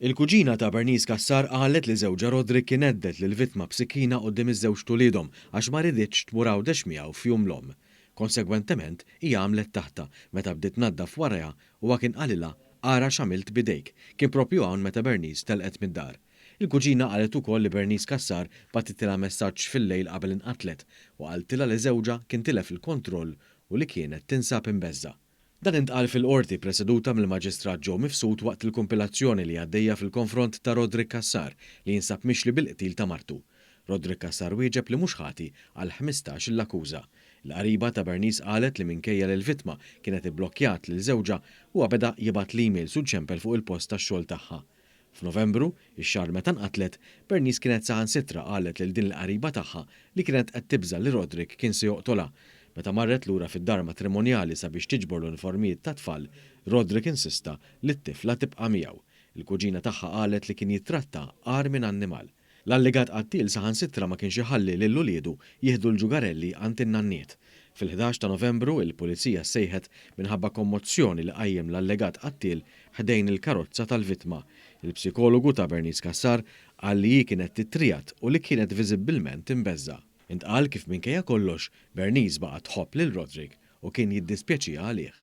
Il-kuġina ta' Bernice Cassar qalet li żewġha Roderick kien hedded lill-vittma b'sikkina quddiem iż-żewġt uliedhom għax ma riditx tmur Għawdex miegħu f'Jum l-Omm. Konsegwentement, hija għamlet taħtha meta bdiet tnaddaf warajha huwa kien qalilha ara x'għamilt b'idejk. Kien proprju hawn meta Bernice telqet mid-dar. Il-kuġina qalet ukoll li Bernice Cassar bagħtitilha messaġġ fil-lejl qabel inqatlet u qaltilha li żewġha kien tilef il-kontroll u li kienet tinsab imbeżża'. Dan intqal fil-Qorti preseduta mill-Maġistrat Joe Mifsud waqt il-kumpilazzjoni li għaddejja fil-konfront ta' Roderick Cassar li jinsab mixli bil-qtil ta' martu. Roderick Cassar wieġeb li mhux ħati għal 15-il akkuża. Il-qariba ta' Bernice qalet li minkejja li l-vittma kienet ibblokkjat lil żewġha, huwa beda jibgħat l-emails u ċempel fuq il-post tax-xogħol tagħha. F'Novembru, ix-xahar meta nqatlet, Bernice kienet saħansitra qalet lil din il-qariba tagħha li kienet qed tibża' li Roderick kien se joqtolha. Meta marret lura fid-dar matrimonjali sabiex tiġbor l-uniformijiet tat-tfal, Roderick insista li t-tifla tibqa' miegħu. Il-kuġina tagħha qalet li kien jittratta agħar minn annimal. L-allegat qattiel saħansitra ma kienx iħalli lil uliedu jieħdu l-ġugarelli għand in-nanniet. Fil-11 ta' Novembru, il-Pulizija ssejħet minħabba kommozzjoni li qajjem l-allegat qattiel ħdejn il-karozza tal-vittma. Il-psikologu ta' Bernice Cassar qal li hi kienet titriegħed u li kienet viżibbilment imbeżża'. Intqal kif minkejja kollox, Bernice baqgħet tħobb lil Roderick u kien jiddispjaċiha għalih.